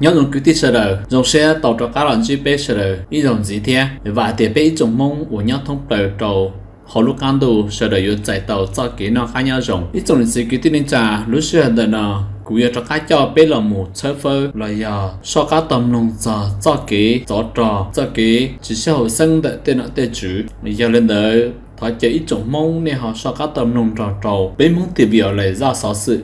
Nyob zoo kwv tij sawv daws, zoo siab tau rov qab los ntsib peb sawv daws ib zaug ntxiv thiab. Vam tias peb ib tsoom Hmoob uas nyob thoob plaws rau hauv lub qab ntuj sawv daws yuav txais tau txoj kev noj qab nyob zoo. Ib tsoom niam txiv kwv tij neej tsa, lub sij hawm ntawm no kuv yuav rov qab coj peb los mus tshawb fawb los yog soj qab tog mloog txog txoj kev tsov rog, txoj kev tsis sib haum xeeb ntawm tej nom tej tswv. Yog li ntawd thov caw ib tsoom Hmoob nej ho soj qab tog mloog nrog rau peb Hmoob T V Online zaj xov xwm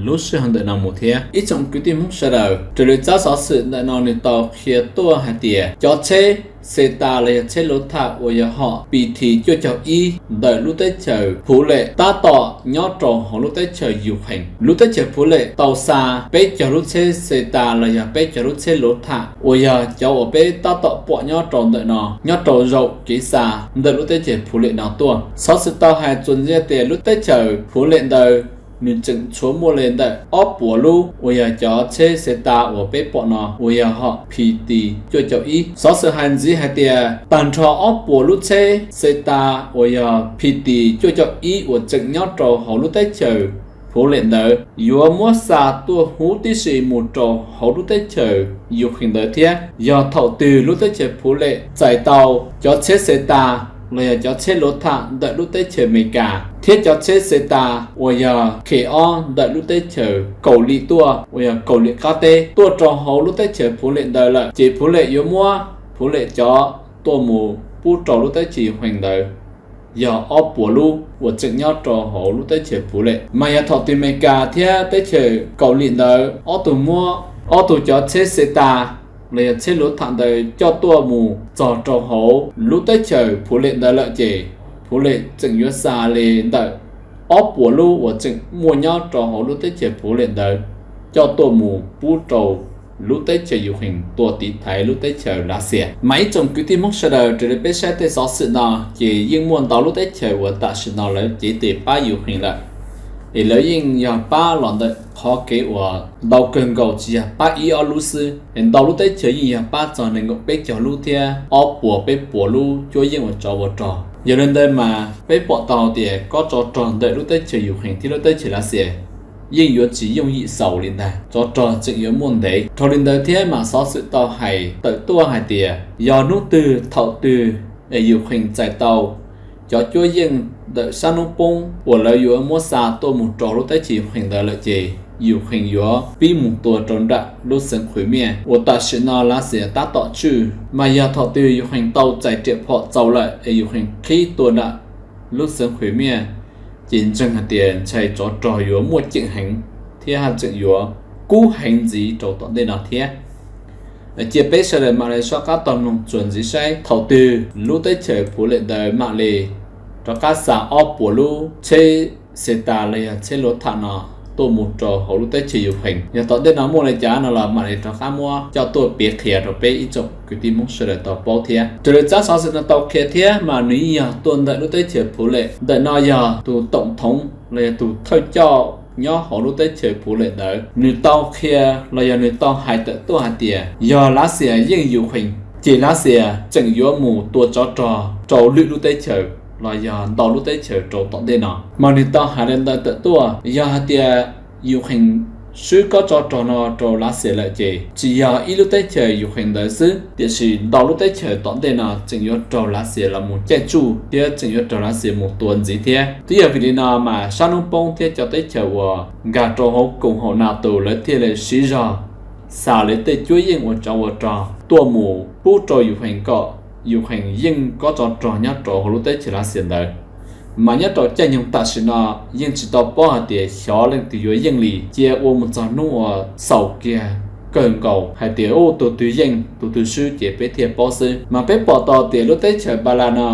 lub sij hawm ntawm no mus thiab. Ib tsoom kwv tij Hmoob sawv daws, raws li tsab xov xwm ntawm no nws tau qhia tuaj hais tias cov tsheb xe tas los yog tsheb luv tham uas yog hom P T cuaj caug ib ntawm lub teb chaws Phuv Lem tab tom nyob rau hauv lub teb chaws Ukraine. Lub teb chaws Phuv Lem tau xa peb caug lub tsheb xe tas los yog peb caug lub tsheb luv tham uas yog cov uas peb tab tom pom nyob rau ntawm no nyob rau zaum kev xa ntawm lub teb chaws Phuv Lem no tuaj. Xov xwm tau hais txuas ntxiv tias lub teb chaws Phuv Lem ntawd nws tseem tshuav muaj li ntawm ob puas lub uas yog cov tsheb xe tas uas peb pom no uas yog hom P T cuaj caug ib. Xov xwm hais ntxiv hais tias tag nrho ob puas lub tsheb xe tas uas yog P T cuaj caug ib uas tseem nyob rau hauv lub teb chaws Phuv Lem ntawd yuav muab xa tuaj huv tib si mus rau hauv lub teb chaws Ukraine ntawd thiab. Yog thaum twg lub teb chaws Phuv Lem txais tau cov tsheb xe tas los yog cov tsheb luv tham ntawm lub teb chaws Amelikas thiab cov tsheb xe tas uas yog khe ob ntawm lub teb chaws Kaus Lim tuaj uas yog Kaus Lim qab teb tuaj rau hauv lub teb chaws Phuv Lem ntawd lawm ces Phuv Lem yuav muab Phuv Lem cov tuaj mus pub rau lub teb chaws Ukraine ntawd yog ob puas lub uas tseem nyob rau hauv lub teb chaws Phuv Lem. Mas yog thaum twg Amelikas thiab teb chaws Kaus Lim ntawd ob tug muab ob tug cov tsheb xe tas los yog tsheb luv tham ntawd coj tuaj mus txog rau hauv lub teb chaws Phuv Lem ntawd lawm ces Phuv Lem tseem yuav xa li ntawm ob puas lub uas tseem muaj nyob rau hauv lub teb chaws Phuv Lem ntawd coj tuaj mus pub rau lub teb chaws Ukraine tua tiv thaiv lub teb chaws Lav Xias. Mas ib tsoom kwv tij Hmoob sawv daws, raws li peb saib tej xov xwm no ces yeej muaj ntau lub teb chaws uas tam sim no lawv cev tes pab Ukraine lawm, es lawv yeej yog pab los ntawm qhov kev uas ntau kawg nkaus tsis yog pab ib ob lub xwb, es ntau lub teb chaws yeej yog pab txog nees nkaum peb caug lub thiab ob puas peb puas lub cuab yeej ua tsov ua rog. Yog li ntawd mas peb pom tau tias kob tsov rog ntawm lub teb chaws Ukraine thiab lub teb chaws Lav Xias yeej yuav tsis yooj yim xaus li ntag, tsov rog tseem yuav muaj ntev. Dhau li ntawd thiab mas xov xwm tau hais tawm tuaj hais tias yog hnub twg thaum twg es Ukraine txais tau cov cuab yeej ntawm sab hnub poob uas lawv yuav muab xa tuaj mus rau lub teb chaws Ukraine ntawd lawm ces Ukraine yuav pib mus tua rau nram lub xeev Crimea uas tam sim no Lav Xias tab tom tswj. Mas yog thaum twg Ukraine tau txais riam phom txaus lawm es Ukraine qhib tua nram lub xeev Crimea ces ntseeg hais tias ntshai tsov rog yuav muaj ceem heev thiab haj tseem yuav kub heev ntxiv rau tom ntej no thiab. Cia peb sawv daws mam li soj qab taug mloog txuas ntxiv saib thaum twg lub teb chaws Phuv Lem ntawd mam li rov qab xa ob puas lub tsheb xe tas los yog tsheb luv tham no tuaj mus rau hauv lub teb chaws Ukraine. Yog tom ntej no muaj li cas no los mam li rov qab muab coj tuaj piav qhia rau peb ib tsoom kwv tij Hmoob sawv daws tau paub thiab. Raws li tsab xov xwm no tau qhia thiab mas nws yeej yog tuaj ntawm lub teb chaws Phuv Lem. Ntawm no yog tus toom thoov los yog tus thawj coj nyob hauv lub teb chaws Phuv Lem ntawd nws tau qhia los yog nws tau hais tawm tuaj hais tias yog Lav Xias yeej Ukraine ces Lav Xias tseem yuav mus tua tsov rog rau lwm lub teb chaws los yog ntau lub teb chaws rau tom ntej no. Mas nws tau hais li ntawd tawm tuaj, yog hais tias Ukraine swb kob tsov rog no rau Lav Xias lawm ces tsis yog ib lub teb chaws Ukraine ntawd xwb, tiam sis ntau lub teb chaws tom ntej no tseem yuav raug Lav Xias los mus caij tsuj thiab tseem yuav raug Lav Xias mus tua ntxiv thiab. Twb yog vim li no mas sab hnub poob thiab cov teb chaws uas nkag rau hauv koom haum NATO lawv thiaj li siv zog xa lawv tej cuab yeej ua tsov ua rog tuaj mus pub rau Ukraine kom Ukraine yeej kob tsov rog nyob rau hauv lub teb chaws Lav Xias ntawd. Mas nyob rau caij nyoog tam sim no yeej tsis tau paub hais tias xyov leej twg yuav yeej li, cia ua mus txog hnub uas xaus kiag kawg nkaus hais tias ub tus twg yeej tus twg swb ces peb thiaj paub xwb. Mas peb pom tau tias lub teb chaws Ba La no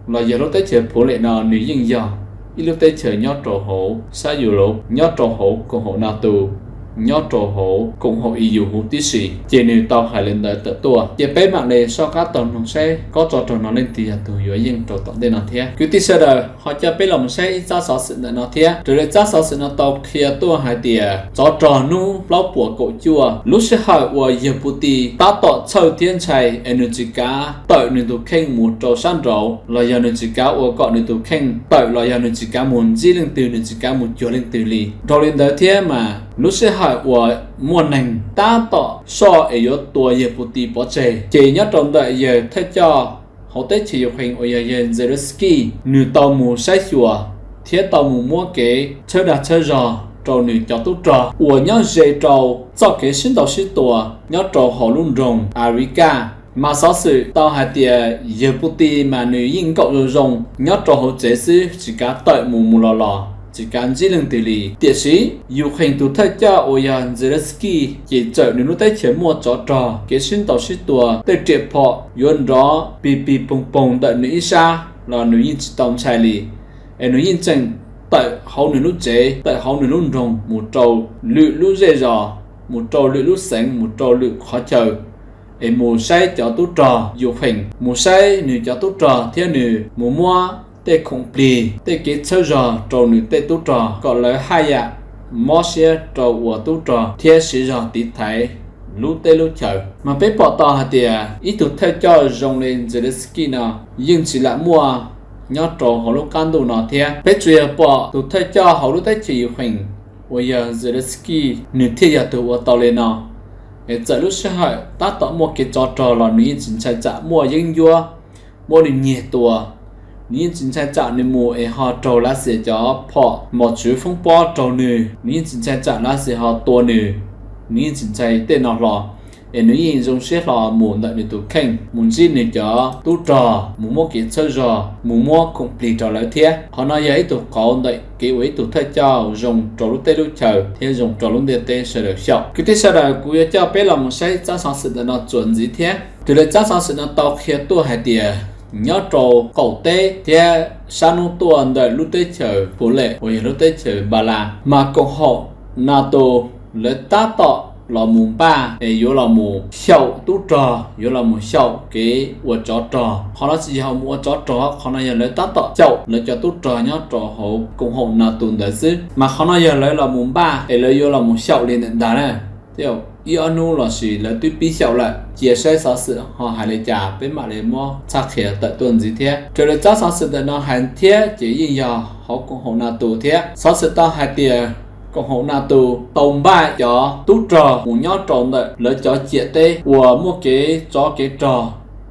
los yog lub teb chaws Phuv Lem no nws yeej yog ib lub teb chaws nyob rau hauv sab Yus Lauv, nyob rau hauv koom haum NATO, nyob rau hauv koom haum E U huv tib si, ces nws tau hais li ntawd tawm tuaj. Ces peb mam li soj qab taug mloog saib kob tsov rog no leej twg yog tus yuav yeej rau tom ntej no thiab. Kwv tij sawv daws ho coj peb los mus saib ib tsab xov xwm ntawm no thiab. Raws li tsab xov xwm no tau qhia tuaj hais tias tsov rog hnub plaub puas kaum cuaj lub sij hawm uas yawg Putin tab tom txhawj thiab ntshai es nws tsis kav tawm nws tus kheej mus rau sab nraud los yog nws tsis kav ua kom nws tus kheej tawm los yog nws tsis kav mus ntsib leej twg, nws tsis kav mus cuag leej twg li. Dhau li ntawd thiab mas Lub sij hawm uas muaj neeg tab tom soj es yuav tua yawg Putin pov tseg, ces nyob rau ntawm yawg thawj coj hauv teb chaws Ukraine uas yog yawg Zelensky, nws tau mus saib xyuas thiab tau mus muab kev txhawb dag txhawb zog rau nws cov tub rog uas nyob ze rau txoj kev sib ntaus sib tua nyob rau hauv lub nroog Avdiivka. Mas xov xwm tau hais tias yawg Putin mas nws yeej nkaum zoo zoo nyob rau hauv tsev xwb, tsis kav tawm mus mus los los, tsis kav ntsib leej twg li. Tiam sis Ukraine tus thawj coj uas yog Zelensky ces txawm nws lub teb chaws muaj tsov rog, kev sib ntaus sib tua, tej riam phom yuav nrov pig pig poog poog ntawm nws ib sab los nws yeej tsis tau ntshai li. Es nws yeej tseem tawm hauv nws lub tsev, tawm hauv nws lub nroog mus rau lwm lub zej zos, mus rau lwm lub xeev, mus rau lwm qhov chaw, es mus saib cov tub rog Ukraine, mus saib nws cov tub rog thiab nws mus muab tej khoom plig, tej kev txhawb zog rau nws tej tub rog kom lawv haj yam mob siab rau ua tub rog thiab siv zog tiv thaiv lub teb lub chaws. Mas peb pom tau hais tias ib tug thawj coj zoo li Zelensky no yeej tsis lam muaj nyob rau hauv lub qab ntuj no thiab. Peb tsuas yog pom tus thawj coj hauv lub teb chaws Ukraine uas yog Zelensky nws thiaj yog tus ua tau li no. Es txawm lub sij hawm tab tom muaj kev tsov rog los nws yeej tsis ntshai tsam muaj yeeb ncuab, muab nws nyiag tua. Nws yeej tsis ntshai tsam nws mus es ho raug Lav Xias cov phom mos tshwv foob pob raug nws. Nws yeej tsis ntshai tsam Lav Xias ho tua nws. Nws yeej tsis ntshai tej no hlo, es nws yeej zoo siab hlo mus ntawm nws tus kheej, mus ntsib nws cov tub rog, mus muab kev txhawb zog, mus muab khoom plig rau lawv thiab. Qhov no yog ib tug qauv ntawm kev ua ib tug thawj coj zoo rau lub teb lub chaws thiab zoo rau lub ntiaj teb sawv daws xyaum. Kwv tij sawv daws, kuv yuav coj peb los mus saib tsab xov xwm ntawm no txuas ntxiv thiab. Raws li tsab xov xwm no tau qhia tuaj hais tias nyob rau qaum teb thiab sab hnub tuaj ntawm lub teb chaws Puv Lem uas yog lub teb chaws Npas Las, mas koom haum NATO lawv tab tom los mus npaj es yuav los mus xyaum tub rog, yuav los mus xyaum kev ua tsov rog. Qhov no tsis yog mus ua tsov rog, qhov no yog lawv tab tom xyaum lawv cov tub rog nyob rau hauv koom haum NATO ntawd xwb. Mas qhov no yog lawv los mus npaj es lawv yuav los mus xyaum li ntawm ntag na. Thiab ib ob hnub los sis lawv twb pib xyaum lawm. Cia saib xov xwm ho hais li cas peb mam li muab tshaj qhia tawm tuaj ntxiv thiab. Raws li tsab xov xwm ntawm no hais thiab ces yeej yog hauv koom haum NATO thiab. Xov xwm tau hais tias koom haum NATO tau npaj cov tub rog mus nyob rau ntawm lawv cov ciam teb uas muaj kev tsov kev rog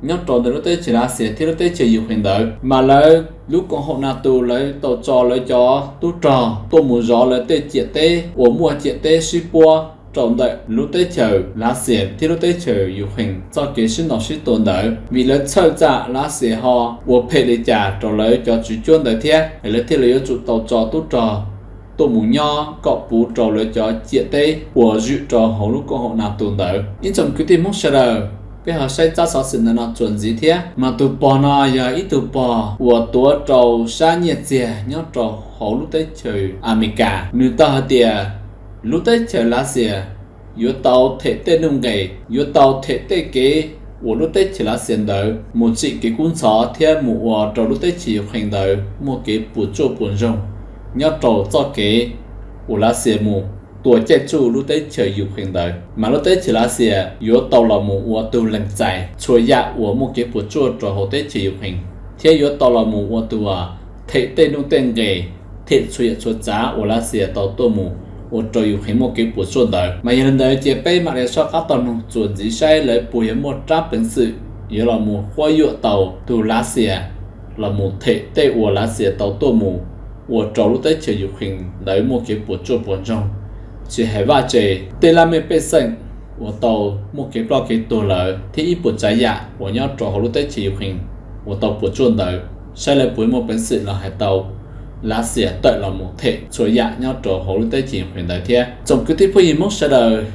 nyob rau ntawm lub teb chaws Lav Xias thiab lub teb chaws Ukraine ntawd, mas lawv lub koom haum NATO lawv tau tso lawv cov tub rog tuaj mus zov lawv tej ciam teb uas muaj ciam teb sib puab rau ntawm lub teb chaws Lav Xias thiab lub teb chaws Ukraine txoj kev sib ntaus sib tua ntawd, vim lawv txhawj tsam Lav Xias ho ua phem li cas rau lawv cov tswv cuab ntawd thiab, es lawv thiaj li yuav tsum tau tso tub rog tuaj mus nyob kom puv rau lawv cov ciam teb uas zwm rau hauv lub koom haum NATO ntawd. Ib tsoom kwv tij Hmoob sawv daws, peb ho saib tsab xov xwm ntawm no txuas ntxiv thiab. Mas tus pog no yog ib tug pog uas tuav rau sab nyiaj txiag nyob rau hauv lub teb chaws Amelikas. Nws tau hais tias lub teb chaws Lav Xias yuav tau them tej nuj nqes, yuav tau them tej kev uas lub teb chaws Lav Xias ntawd mus tsim kev kub ntxhov thiab mus ua rau lub teb chaws Ukraine ntawd muaj kev puas tsuaj puas ntsoog nyob rau txoj kev uas Lav Xias mus tua caij tsuj lub teb chaws Ukraine ntawd. Mas lub teb chaws Lav Xias yuav tau los mus ua tus lees txais txhua yam uas muaj kev puas tsuaj rau hauv teb chaws Ukraine, thiab yuav tau los mus ua tus them tej nuj tej nqes, them txhua yam txhua tsav uas Lav Xias tau tuaj mus ua rau Ukraine muaj kev puas tsuaj ntawd. Mas yog li ntawd ces peb mam li soj qab taug noog txuas ntxiv saib lawv puas yuav muaj rab peev xwm yuav los mus quab yuam tau tus Lav Xias los mus them tej uas Lav Xias tau tuaj mus ua rau lub teb chaws Ukraine ntawd muaj kev puas tsuaj puas ntsoog. Tsis hais vaj tse, tej laj mej pej xeem uas tau muaj kev ploj kev tuag lawm thiab ib puas tsav yam uas nyob rau hauv lub teb chaws Ukraine uas tau puas tsuaj ntawd, saib lawv puas muaj peev xwm los hais tau Lav Xias tawm los mus them txhua yam nyob rau hauv lub teb chaws Ukraine ntawd thiab. Tsoom kwv tij phooj ywg Hmoob sawv daws,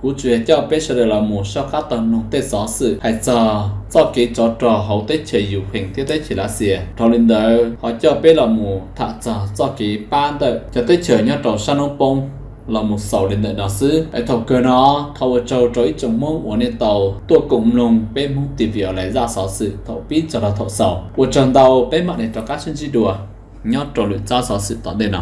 kuv tsuas yog coj peb sawv daws los mus soj qab taug noog tej xov xwm hais txog txoj kev tsov rog hauv teb chaws Ukraine thiab teb chaws Lav Xias. Dhau li ntawd ho coj peb los mus tham txog txoj kev pab ntawm cov teb chaws nyob rau sab hnub poob los mus xaus li ntawm no xwb. Es thaum kawg no thov ua tsaug rau ib tsoom Hmoob uas nej tau tuaj koom mloog peb Hmoob T V Online zaj xov xwm thaum pib txog rau thaum xaus. Ua tsaug ntau, peb mam li rov qab sib ntsib dua nyob rau lwm tsab xov xwm tom ntej no.